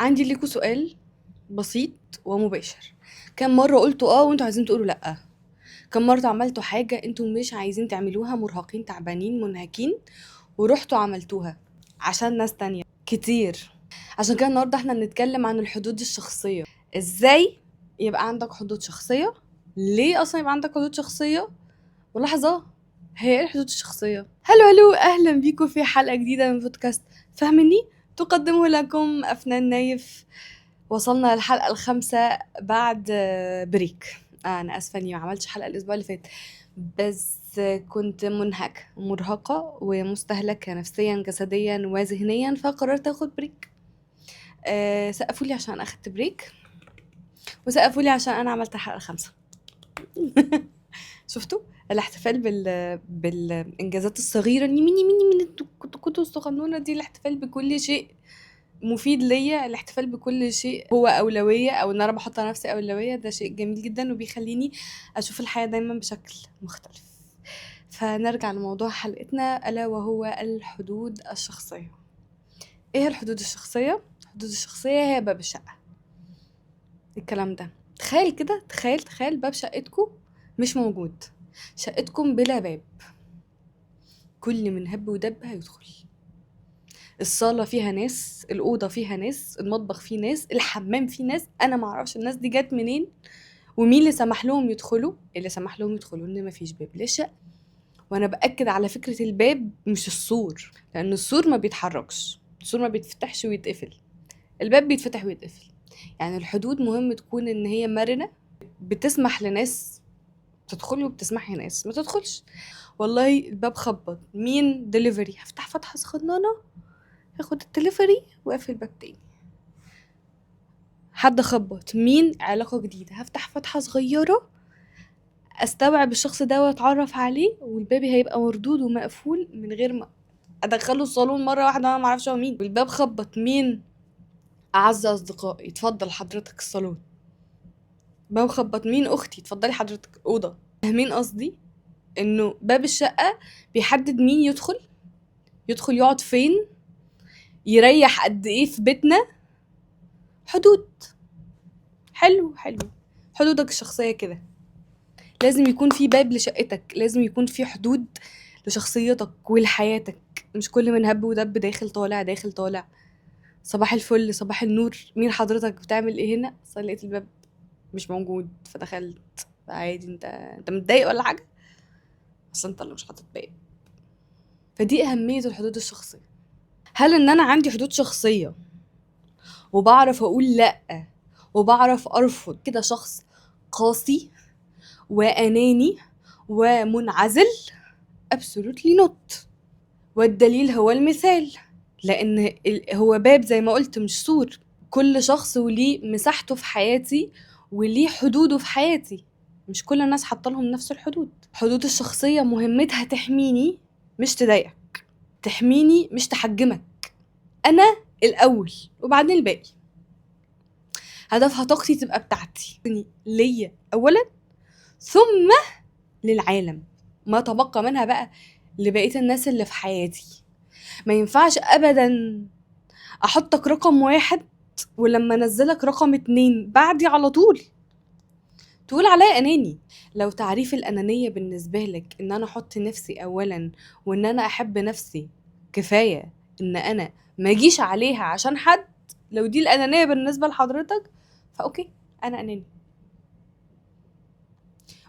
عندي ليكوا سؤال بسيط ومباشر. كم مرة قلتوا اه وانتوا عايزين تقولوا لأ؟ كم مرة عملتوا حاجة انتوا مش عايزين تعملوها، مرهقين تعبانين منهكين، ورحتوا عملتوها عشان ناس تانية كتير؟ عشان كده النهاردة احنا بنتكلم عن الحدود الشخصية. ازاي يبقى عندك حدود شخصية؟ ليه اصلا يبقى عندك حدود شخصية؟ ولحظة، هي ايه الحدود الشخصية؟ هلو هلو، اهلا بيكم في حلقة جديدة من بودكاست فهمني، تقدمه لكم أفنان نايف. وصلنا للحلقة 5 بعد break. أنا آسفة إني ما عملتش حلقة الأسبوع اللي فات، بس كنت منهكة مرهقة ومستهلكة نفسيا جسديا وذهنيا، فقررت أخد break. سقفوا لي عشان أخدت break، وسقفوا لي عشان أنا عملت الحلقة 5. شفتوا الاحتفال بالإنجازات الصغيرة، ميني ميني ميني كنتوا الصغنونة دي، الاحتفال بكل شيء مفيد ليا، الاحتفال بكل شيء هو أولوية، أو إن أنا بحط على نفسي أولوية، ده شيء جميل جدا وبيخليني أشوف الحياة دايما بشكل مختلف. فنرجع لموضوع حلقتنا، ألا وهو الحدود الشخصية. إيه الحدود الشخصية؟ الحدود الشخصية هي باب الشقة. الكلام ده تخيل كده، تخيل باب شقتكم مش موجود، شقتكم بلا باب، كل من هب ودب هيدخل. الصالة فيها ناس، الأوضة فيها ناس، المطبخ فيه ناس، الحمام فيه ناس. أنا ما أعرفش الناس دي جت منين ومين اللي سمح لهم يدخلوا. اللي سمح لهم يدخلوا إن مفيش باب للشقة. وأنا بأكد على فكرة الباب مش السور، لأن السور ما بيتحركش، السور ما بيتفتحش ويتقفل، الباب بيتفتح ويتقفل. يعني الحدود مهم تكون إن هي مرنة، بتسمح لناس تدخل وبتسمح لناس ما تدخلش. والله الباب خبط، مين؟ دليفري. هفتح فتحة صغننة، هاخد الدليفري واقفل الباب تاني. حد خبط، مين؟ علاقة جديدة، هفتح فتحة صغيرة استوعب الشخص ده واتعرف عليه، والباب هيبقى مردود ومقفول من غير ما ادخله الصالون مرة واحدة انا ما اعرفش هو مين. والباب خبط، مين؟ اعز اصدقائي، اتفضل حضرتك الصالون. باب خبط، مين؟ اختي، اتفضلي حضرتك اوضة. فاهمين قصدي؟ انه باب الشقة بيحدد مين يدخل، يدخل يقعد فين، يريح قد ايه في بيتنا. حدود. حلو حلو، حدودك الشخصية كده. لازم يكون في باب لشقتك، لازم يكون في حدود لشخصيتك ولحياتك، مش كل من هب ودب داخل طالع داخل طالع. صباح الفل صباح النور، مين حضرتك؟ بتعمل ايه هنا؟ اصل لقيت الباب مش موجود فدخلت عادي. انت متضايق ولا حاجة؟ اصل انت اللي مش حاطط باب. فدي اهمية الحدود الشخصية. هل ان انا عندي حدود شخصية وبعرف اقول لا وبعرف ارفض كده شخص قاسي واناني ومنعزل؟ absolutely not. والدليل هو المثال، لان هو باب زي ما قلت مش سور. كل شخص وليه مساحته في حياتي وليه حدوده في حياتي، مش كل الناس حاطه لهم نفس الحدود. حدود الشخصية مهمتها تحميني مش تضايقك، تحميني مش تحجمك. أنا الأول وبعدين الباقي. هدفها طاقتي تبقى بتاعتي ليا أولا ثم للعالم، ما تبقى منها بقى لبقية الناس اللي في حياتي. ما ينفعش أبدا أحطك رقم 1 ولما أنزلك رقم 2 بعدي على طول تقول عليا أناني. لو تعريف الأنانية بالنسبة لك إن أنا أحط نفسي أولا وإن أنا أحب نفسي كفاية إن أنا ما أجيش عليها عشان حد، لو دي الأنانية بالنسبة لحضرتك فأوكي أنا أناني.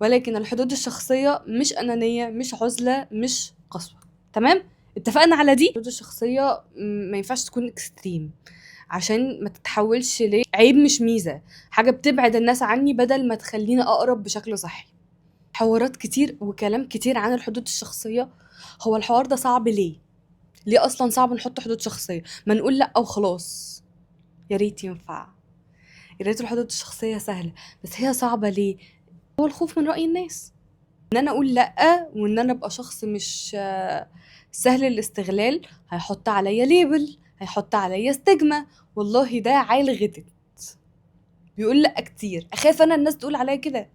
ولكن الحدود الشخصية مش أنانية، مش عزلة، مش قسوة. تمام؟ اتفقنا على دي؟ الحدود الشخصية ما ينفعش تكون extreme عشان ما تتحولش لعيب مش ميزة، حاجة بتبعد الناس عني بدل ما تخليني أقرب بشكل صحي. حوارات كتير وكلام كتير عن الحدود الشخصية. هو الحوار ده صعب ليه؟ ليه أصلا صعب نحط حدود شخصية؟ ما نقول لأ وخلاص. يا ريت ينفع، يا ريت الحدود الشخصية سهلة، بس هي صعبة ليه؟ هو الخوف من رأي الناس، إن أنا أقول لأ وإن أنا أبقى شخص مش سهل الاستغلال، هيحط عليا label، هيحط عليا stigma، والله ده عيل غتت بيقول لأ كتير، أخاف أنا الناس تقول عليا كده.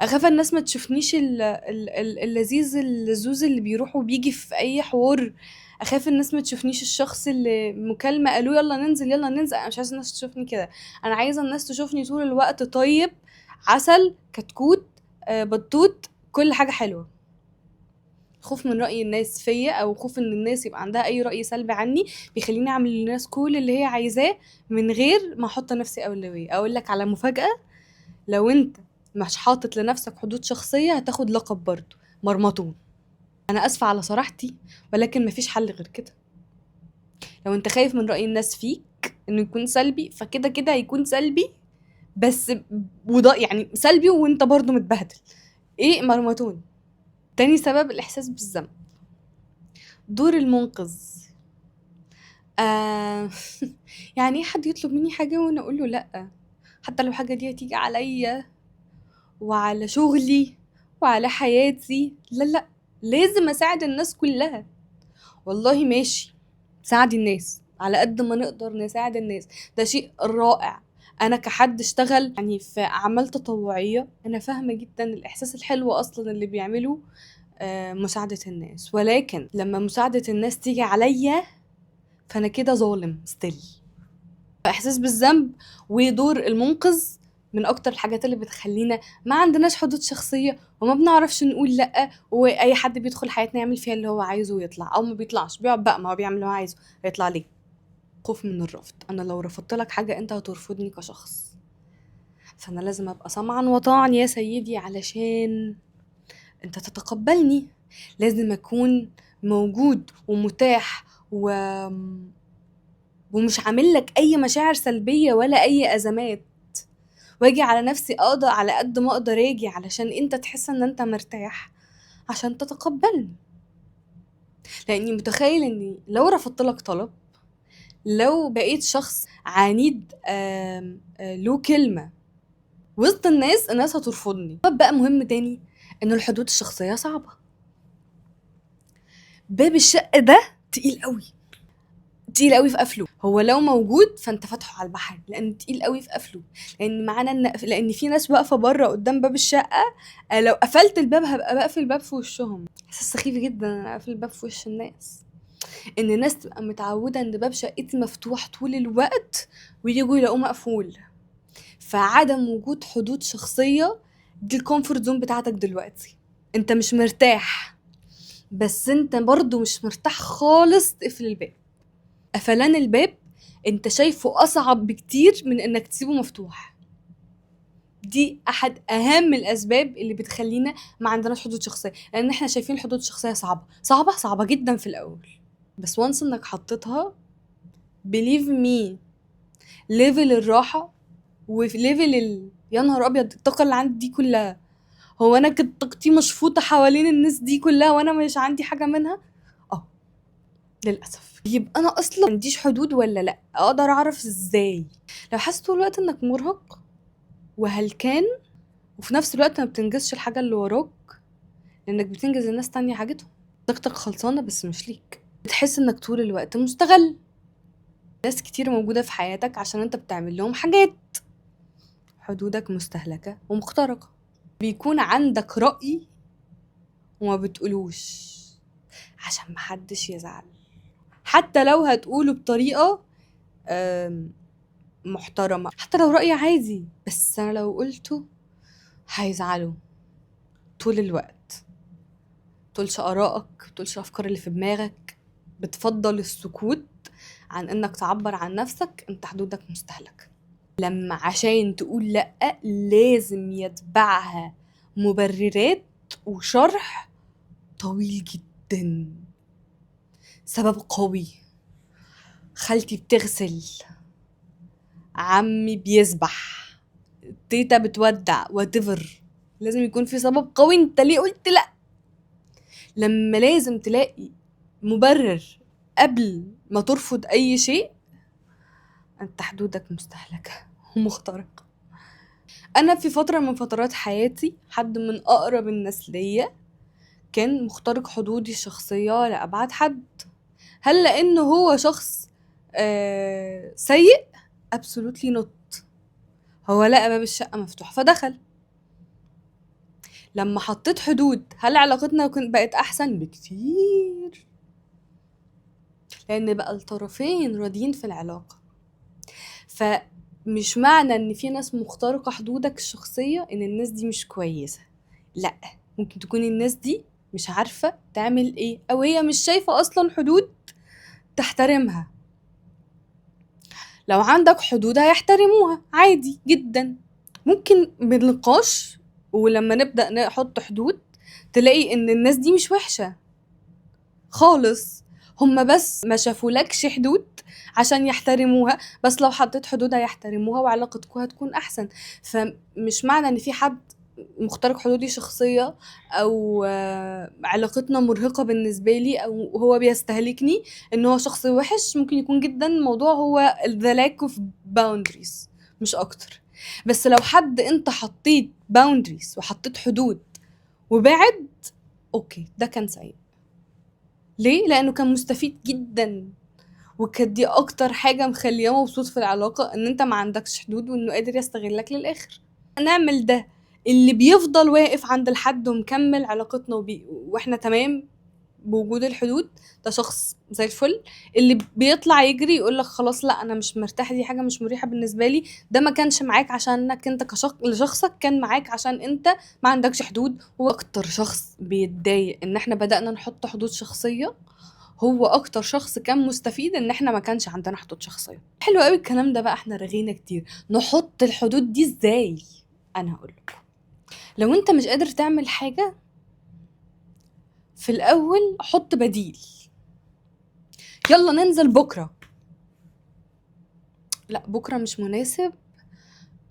اخاف الناس ما تشوفنيش اللذيذ اللزوز اللي بيروح وبيجي في اي حوار. اخاف الناس ما تشوفنيش الشخص اللي مكالمة قالوا يلا ننزل يلا ننزل. انا مش عايزه الناس تشوفني كده، انا عايزه الناس تشوفني طول الوقت طيب، عسل، كتكوت، بطوط، كل حاجة حلوة. خوف من راي الناس فيا، او خوف ان الناس يبقى عندها اي راي سلبي عني، بيخليني اعمل للناس كل اللي هي عايزاه من غير ما احط نفسي اولوية. اقول لك على مفاجاة، لو انت مش حاطط لنفسك حدود شخصية هتاخد لقب برضو مرمطون. انا اسفه على صراحتي، ولكن مفيش حل غير كده. لو انت خايف من راي الناس فيك انه يكون سلبي، فكده كده هيكون سلبي، بس وده يعني سلبي وانت برضو متبهدل. ايه مرمطون؟ تاني سبب، الاحساس بالذنب، دور المنقذ. يعني ايه حد يطلب مني حاجة وانا اقول له لا، حتى لو حاجة دي هتيجي عليا وعلى شغلي وعلى حياتي. لا لا، لازم اساعد الناس كلها. والله ماشي، ساعدي الناس على قد ما نقدر نساعد الناس، ده شيء رائع. انا كحد اشتغل في اعمال تطوعية، انا فاهمه جدا الاحساس الحلو اصلا اللي بيعمله مساعدة الناس، ولكن لما مساعدة الناس تيجي عليا فانا كده ظالم ستيل. احساس بالذنب ودور المنقذ من اكتر الحاجات اللي بتخلينا ما عندناش حدود شخصية وما بنعرفش نقول لا، واي حد بيدخل حياتنا يعمل فيها اللي هو عايزه ويطلع، او ما بيطلعش بيقعد بقى ما هو بيعمل اللي هو عايزه، هيطلع ليه؟ خوف من الرفض، انا لو رفضت لك حاجة انت هترفضني كشخص، فانا لازم ابقى سمعا وطاعا يا سيدي علشان انت تتقبلني. لازم اكون موجود ومتاح ومش عامل لك اي مشاعر سلبية ولا اي ازمات، واجي على نفسي اقدر على قد ما اقدر اجي علشان انت تحس ان انت مرتاح عشان تتقبلني. لاني متخيل اني لو رفضت لك طلب، لو بقيت شخص عنيد، له كلمة وسط الناس، الناس هترفضني. طب بقى مهم تاني ان الحدود الشخصية صعبة. باب الشقة ده تقيل قوي، تقيل قوي في قفله. هو لو موجود فانت فاتحة على البحر، لان تقيل قوي في قفله، لان معانا لان في ناس واقفة بره قدام باب الشقة، لو قفلت الباب هبقى بقفل الباب في وشهم. احساس سخيف جدا انا اقفل الباب في وش الناس، ان الناس تبقى متعوده ان باب شقتي مفتوح طول الوقت ويجوا يلاقوه مقفول. فعدم وجود حدود شخصية دي ال comfort zone بتاعتك دلوقتي، انت مش مرتاح، بس انت برضو مش مرتاح خالص تقفل الباب. قفلان الباب انت شايفه اصعب بكتير من انك تسيبه مفتوح. دي احد اهم الاسباب اللي بتخلينا ما عندناش حدود شخصية، لان احنا شايفين الحدود الشخصية صعبة صعبة صعبة جدا في الاول، بس once انك حطيتها believe me level الراحة و level يا نهار ابيض الطاقة اللي عندي دي كلها، هو انا كنت طاقتي مشفوطه حوالين الناس دي كلها وانا مش عندي حاجة منها؟ للاسف. يبقى انا اصلا ما عنديش حدود ولا لا؟ اقدر اعرف ازاي؟ لو حاسس طول الوقت انك مرهق وهلكان وفي نفس الوقت ما بتنجزش الحاجة اللي وراك لانك بتنجز الناس تانية حاجتهم، طاقتك خلصانه بس مش ليك، بتحس انك طول الوقت مستغل، ناس كتير موجودة في حياتك عشان انت بتعمل لهم حاجات، حدودك مستهلكه ومخترقه، بيكون عندك رأي وما بتقولوش عشان محدش يزعل، حتى لو هتقوله بطريقة محترمة، حتى لو رأي عادي، بس أنا لو قلته هيزعلوا. طول الوقت تقولش آرائك، تقولش الأفكار اللي في دماغك، بتفضل السكوت عن إنك تعبر عن نفسك، أنت حدودك مستهلكة. لما عشان تقول لأ لازم يتبعها مبررات وشرح طويل جدا، سبب قوي، خالتي بتغسل، عمي بيسبح، تيتا بتودع، whatever، لازم يكون في سبب قوي انت ليه قلت لا. لما لازم تلاقي مبرر قبل ما ترفض اي شيء، انت حدودك مستهلكة ومخترقة. انا في فترة من فترات حياتي حد من اقرب الناس ليا كان مخترق حدودي الشخصية لأبعد حد. هل لأنه هو شخص سيء؟ absolutely not. هو لقى باب الشقة مفتوح فدخل. لما حطيت حدود هل علاقتنا بقت احسن بكتير؟ لان بقى الطرفين راضيين في العلاقة. فمش معنى ان في ناس مخترقه حدودك الشخصية ان الناس دي مش كويسة، لا، ممكن تكون الناس دي مش عارفه تعمل ايه، او هي مش شايفه اصلا حدود تحترمها. لو عندك حدود هيحترموها عادي جدا. ممكن بالنقاش ولما نبدا نحط حدود تلاقي ان الناس دي مش وحشة خالص، هم بس ما شافولكش حدود عشان يحترموها، بس لو حطيت حدود هيحترموها وعلاقتكم هتكون احسن. فمش معنى ان في حد مخترق حدودي شخصية او علاقتنا مرهقة بالنسبة لي او هو بيستهلكني ان هو شخص وحش. ممكن يكون جدا الموضوع هو the lack of boundaries مش اكتر. بس لو حد انت حطيت boundaries وحطيت حدود وبعد، okay ده كان سيء. ليه؟ لانه كان مستفيد جدا، وكانت دي اكتر حاجة مخلياه مبسوط في العلاقة، ان انت ما عندكش حدود وانه قادر يستغلك للاخر. نعمل ده اللي بيفضل واقف عند الحد ومكمل علاقتنا واحنا تمام بوجود الحدود، ده شخص زي الفل. اللي بيطلع يجري يقول لك خلاص لا انا مش مرتاح، دي حاجة مش مريحه بالنسبة لي، ده ما كانش معاك عشانك انت لشخصك، كان معاك عشان انت ما عندكش حدود. واكتر شخص بيتضايق ان احنا بدأنا نحط حدود شخصية هو اكتر شخص كان مستفيد ان احنا ما كانش عندنا حدود شخصية. حلو قوي الكلام ده بقى، احنا رغينا كتير. نحط الحدود دي ازاي؟ انا هقول لكم. لو انت مش قادر تعمل حاجة في الاول حط بديل. يلا ننزل بكره، لا بكره مش مناسب،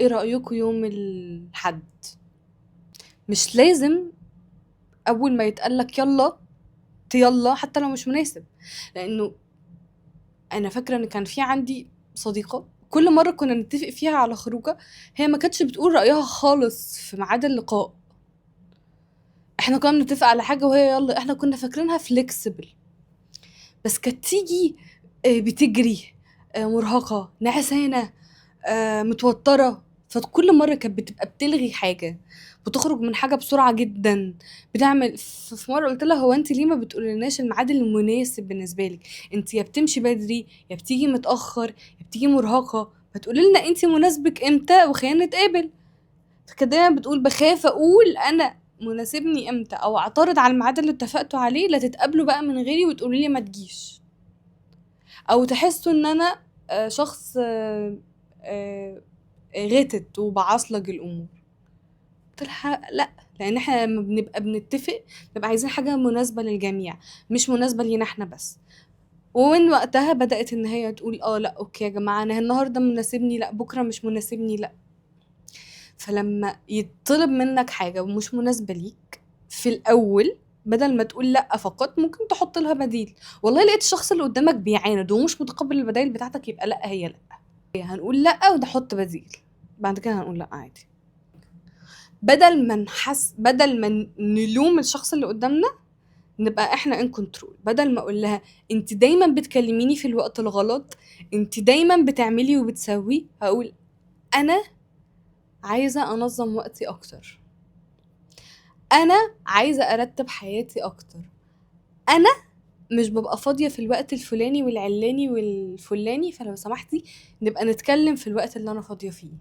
ايه رايكم يوم الحد؟ مش لازم اول ما يتقالك يلا يلا حتى لو مش مناسب. لانه انا فاكره ان كان في عندي صديقه كل مرة كنا نتفق فيها على خروجه هي ما كانتش بتقول رايها خالص في ميعاد اللقاء. احنا كنا بنتفق على حاجة وهي يلا، احنا كنا فاكرينها flexible، بس كانت تيجي بتجري، مرهقة، نعسانه، متوترة. فكل مرة كانت بتبقى بتلغي حاجة، بتخرج من حاجة بسرعة جدا، بتعمل. في مرة قلت لها هو انت ليه ما بتقولناش الميعاد المناسب بالنسبة لك؟ انت يا بتمشي بدري يا بتيجي متاخر يا بتيجي مرهقة، ما تقولي لنا انت مناسبك امتى وخلينا نتقابل. فكانت دايما بتقول بخاف اقول انا مناسبني امتى او اعترض على الميعاد اللي اتفقتوا عليه، لا تتقابلوا بقى من غيري وتقولي لي ما تجيش، او تحسوا ان انا شخص غتت وبعصلج الامور. قلت لها لا، لان احنا لما بنبقى بنتفق بنبقى عايزين حاجة مناسبة للجميع، مش مناسبة لينا احنا بس. ومن وقتها بدات ان هي تقول لا okay يا جماعة انا النهارده مناسبني، لا بكره مش مناسبني، لا. فلما يطلب منك حاجة ومش مناسبة ليك في الاول، بدل ما تقول لا فقط ممكن تحط لها بديل. والله لقيت الشخص اللي قدامك بيعاند ومش متقبل البدايل بتاعتك، يبقى لا هي لا، هنقول لا ونحط بديل، بعد كده هنقول لا عادي. بدل ما نحس، بدل ما نلوم الشخص اللي قدامنا نبقى احنا in control. بدل ما اقول لها انت دايما بتكلميني في الوقت الغلط، انت دايما بتعملي وبتسوي، هقول انا عايزه انظم وقتي اكتر، انا عايزه ارتب حياتي اكتر، انا مش ببقى فاضية في الوقت الفلاني والعلاني والفلاني، فلو سمحتي نبقى نتكلم في الوقت اللي انا فاضية فيه.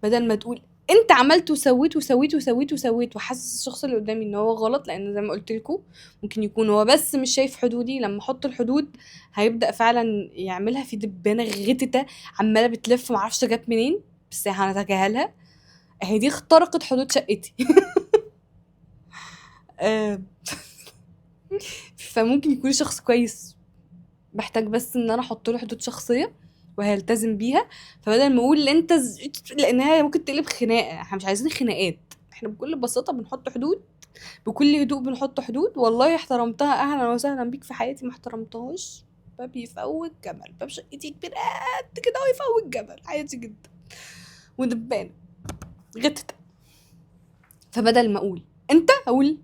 بدل ما تقول انت عملت وسويت وسويت وسويت وسويت، وحاسس الشخص اللي قدامي ان هو غلط، لان زي ما قلت لكم ممكن يكون هو بس مش شايف حدودي. لما احط الحدود هيبدا فعلا يعملها. في دبانه غتته عماله بتلف معرفش جت منين، بس هنتجاهلها، هي دي اخترقت حدود شقتي. فممكن يكون شخص كويس محتاج بس ان انا احط له حدود شخصية وهيلتزم بيها. فبدل ما اقول انت لانها ممكن تقلب خناقه، احنا مش عايزين خناقات، احنا بكل بساطة بنحط حدود، بكل هدوء بنحط حدود. والله احترمتها اهلا وسهلا بيك في حياتي، ما احترمتهاش باب يفوت جمل، باب شقتي كبير قد كده ويفوت جمل عادي جدا، ودبانه غتت. فبدل ما اقول انت اقول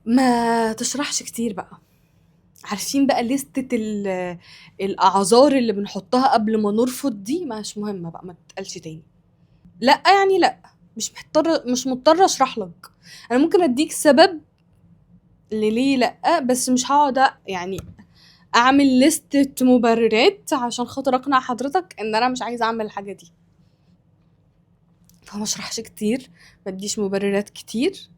ما تشرحش كتير بقى. عارفين بقى لستة الأعذار اللي بنحطها قبل ما نرفض دي مش مهمة بقى، ما تتقالش تاني. لا يعني لا، مش مضطرة اشرح لك. انا ممكن اديك سبب لليه لا، بس مش هقعد يعني اعمل لستة مبررات عشان خاطر اقنع حضرتك ان انا مش عايزه اعمل الحاجة دي. فما اشرحش كتير، ما اديش مبررات كتير.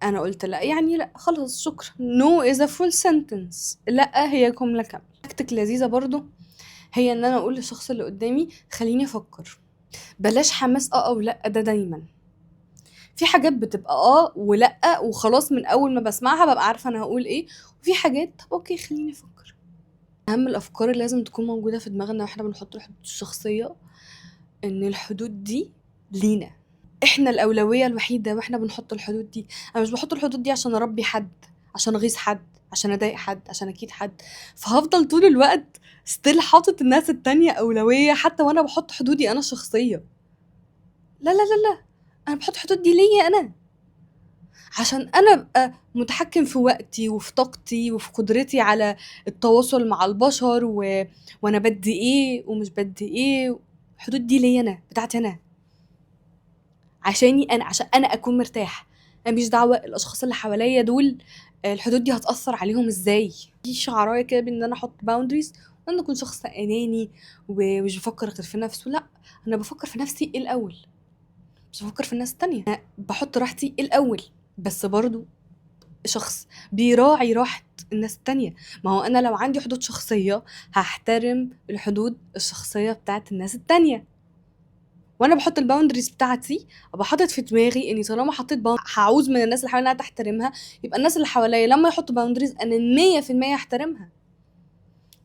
انا قلت لا يعني لا، خلاص شكرا. No is a full sentence، لا هي جملة كاملة. تكتيك لذيذة برضو هي ان انا اقول للشخص اللي قدامي خليني افكر، بلاش حماس اه او لا. ده دايما في حاجات بتبقى ولا وخلاص من اول ما بسمعها ببقى عارفه انا هقول ايه، وفي حاجات طب okay خليني افكر. اهم الافكار اللي لازم تكون موجودة في دماغنا واحنا بنحط الحدود الشخصية ان الحدود دي لينا احنا، الاولوية الوحيدة واحنا بنحط الحدود دي. انا مش بحط الحدود دي عشان اربي حد، عشان اغيظ حد، عشان اضايق حد، عشان اكيد حد. فهفضل طول الوقت still حاطط الناس التانية اولوية حتى وانا بحط حدودي انا الشخصية. لا لا لا لا، انا بحط حدود دي ليا انا، عشان انا ابقى متحكم في وقتي وفي طاقتي وفي قدرتي على التواصل مع البشر وانا بدي ايه ومش بدي ايه. الحدود دي ليا انا، بتاعتي انا، عشاني انا، عشان انا اكون مرتاح. انا مش دعوه الاشخاص اللي حواليا دول الحدود دي هتاثر عليهم ازاي. في شعرايه كده بان انا احط boundaries وان اكون شخص اناني ومش بفكر غير في نفسه. لا، انا بفكر في نفسي الاول، مش بفكر في الناس التانية. انا بحط راحتي الاول، بس برضو شخص بيراعي راحة الناس التانية. ما هو أنا لو عندي حدود شخصية هحترم الحدود الشخصية بتاعت الناس التانية. وأنا بحط ال boundaries بتاعتي أبقى حاطط في دماغي إني طالما حطيت هعوز من الناس اللي حواليا إنها تحترمها، يبقى الناس اللي حواليا لما يحطوا boundaries أنا 100% هحترمها.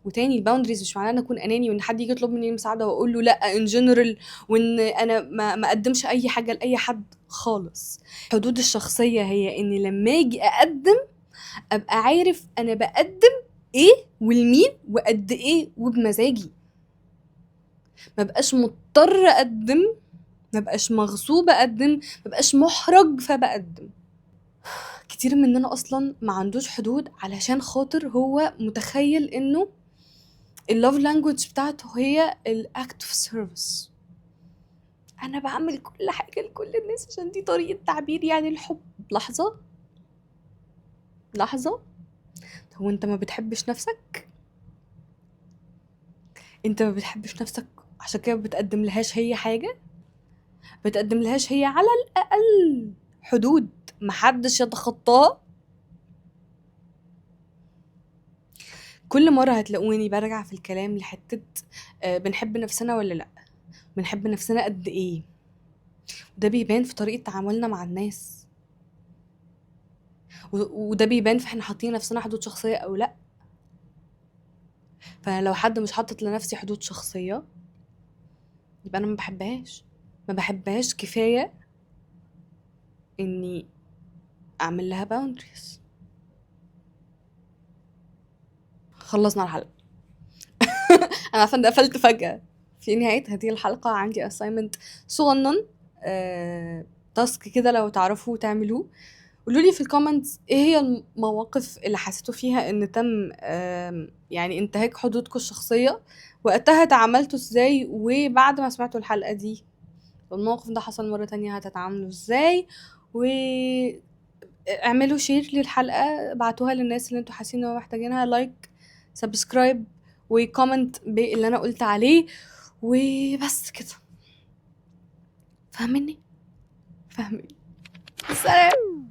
وتاني ال boundaries مش معناه ان اكون اناني وان حد يجي يطلب مني مساعدة واقول له لا in general، وان انا ما اقدمش اي حاجة لاي حد خالص. حدود الشخصية هي اني لما اجي اقدم ابقى عارف انا بقدم ايه والمين وقد ايه وبمزاجي، ما بقاش مضطر اقدم، ما بقاش مغصوب اقدم، ما بقاش محرج فبقدم. كتير مننا اصلا ما عندوش حدود علشان خاطر هو متخيل انه ال love language بتاعته هي ال act of service. انا بعمل كل حاجة لكل الناس عشان دي طريقه تعبير يعني الحب. لحظة لحظة، هو انت ما بتحبش نفسك؟ انت ما بتحبش نفسك عشان كده بتقدم لهاش هي حاجة، بتقدم لهاش هي على الاقل حدود محدش يتخطاها. كل مرة هتلاقوني برجع في الكلام لحتة بنحب نفسنا ولا لأ، بنحب نفسنا قد إيه. وده بيبان في طريقة تعاملنا مع الناس، وده بيبان في احنا حاطين نفسنا حدود شخصية أو لأ. فلو حد مش حاطط لنفسي حدود شخصية يبقى أنا ما بحبهاش، ما بحبهاش كفاية إني أعمل لها boundaries. خلصنا الحلقة. أنا عارفة إن قفلت فجأة. في نهاية هذه الحلقة عندي assignment صغنن، task كده لو تعرفوا تعملوه. قولوا لي في ال comments إيه هي المواقف اللي حسيتوا فيها إن تم انتهاك حدودكم الشخصية، وقتها تعاملتوا إزاي، وبعد ما سمعتوا الحلقة دي الموقف ده حصل مرة تانية هتتعاملوا إزاي. و اعملوا share للحلقة، ابعتوها للناس اللي انتوا حاسين انهم محتاجينها، like، subscribe، و comment باللي انا قلت عليه، وبس كده. فاهميني؟ فاهمين. سلام.